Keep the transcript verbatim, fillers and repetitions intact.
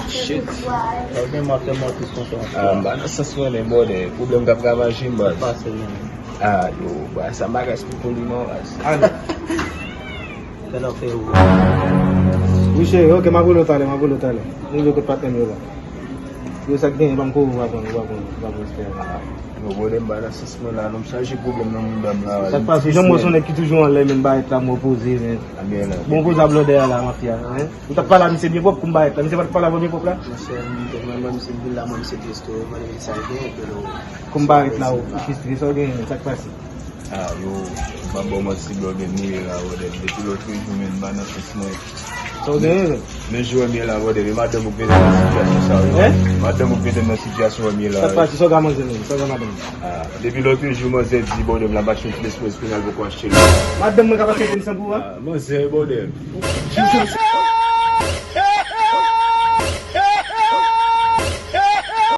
Shit. Sa w gen m ap fè m tris konsa. Ah, m pa nan sans mwen menm, brother. Pwoblèm k ap ravaje m, baz. Pase menm. Ah, yo, baz, sa bagay pou poli non, baz. Alò. Fè nan fè ou. Wi, cheri, ok, m ap rele w talè, m ap rele w talè. M rive kot patnè m yo la. Yo, sa k genyen, ban m kou, w ap konn, w ap konn, w ap konn espere. Ah, yo, brother, m pa nan sans mwen la, non, m chaje pwoblèm nan mouda m la. Sa k pase, jan m wè se yon nèg ki toujou anlè, men, barèt la, m opoze, men. Bon, koze a blòdè a la, mafya, hein? Ou t ap pale a misye byen pwòp kounba èt la. Misye pa t ap pale a mwen byen pwòp la? Monchè, m te mande misye vin la, mwen, misye te restore, mande misye sa l gen, epi l. Kounba èt la, ou, ou fistre, sa w gen, sa k pase? Ah, yo, m p ap ba w manti, bro, men nou ye la, brother. Depi lòt jou, men, m pa nan sans mwen. Sa w gen, men? Men jan w ye la, brother, men madanm ou k mete m nan sitiyasyon sa, wi. Hein? Madanm ou k mete m nan sitiyasyon w ye la, wi. Sa k pase, sa w gen a manzè menm, sa w gen a madanm ou? Ah, depi lòt jou, manzè di, brother, m la pa chèche lespri, espri, al poko achte l. Madanm mwen ka pa chèche m san pou a? Ah, manzè, brother. Jesus.